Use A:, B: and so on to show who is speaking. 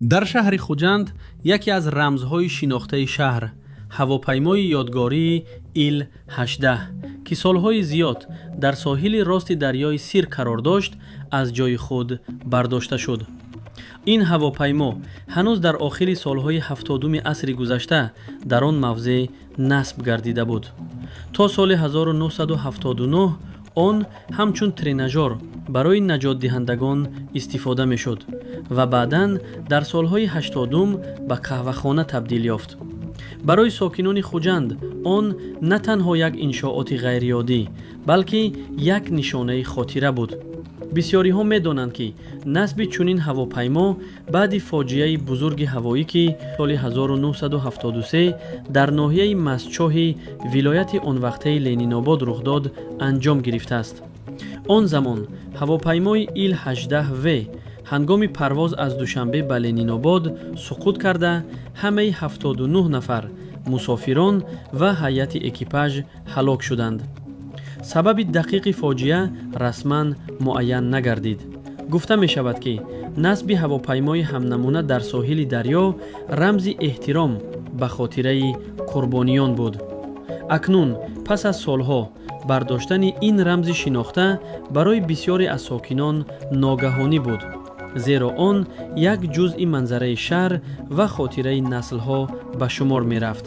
A: Дар шаҳри Хуҷанд яке аз рамзҳои шинохтаи шаҳр, ҳавопаймои ёдгории Ил-18, ки солҳои зиёд дар соҳили рости дарёи Сир қарор дошт, аз ҷои худ бардошта шуд. Ин ҳавопаймо ҳанӯз дар охири солҳои 70-уми асри гузашта дар он мавзеъ насб гардида буд. То соли 1979 он ҳамчун тренажёр барои наҷотдиҳандагон истифода мешуд ва баъдан дар солҳои 80-ум ба қаҳвахона табдил ёфт. Барои сокинони Хуҷанд он на танҳо як иншооти ғайриоддӣ, балки як нишонаи хотира буд. Бисёриҳо медонанд, ки насби чунин ҳавопаймо баъди фоҷиаи бузурги ҳавоӣ, ки соли 1973 дар ноҳияи Мастчоҳи вилояти онвақтаи Ленинобод рух дод, анҷом гирифтааст. Он замон ҳавопаймои Ил-18В ҳангоми парвоз аз Душанбе ба Ленинобод суқут карда, ҳамаи 79 нафар мусофирон ва ҳайати экипаж ҳалок шуданд. Сабаби дақиқи фоҷиа расман муайян нагардид. Гуфта мешавад, ки насби ҳавопаймои ҳамнамуна дар соҳили дарё рамзи эҳтиром ба хотираи қурбониён буд. Акнун пас аз солҳо бардоштани ин рамзи шинохта барои бисёре аз сокинон ногаҳонӣ буд, зеро он як ҷузъи манзараи шаҳр ва хотираи наслҳо ба шумор мерафт.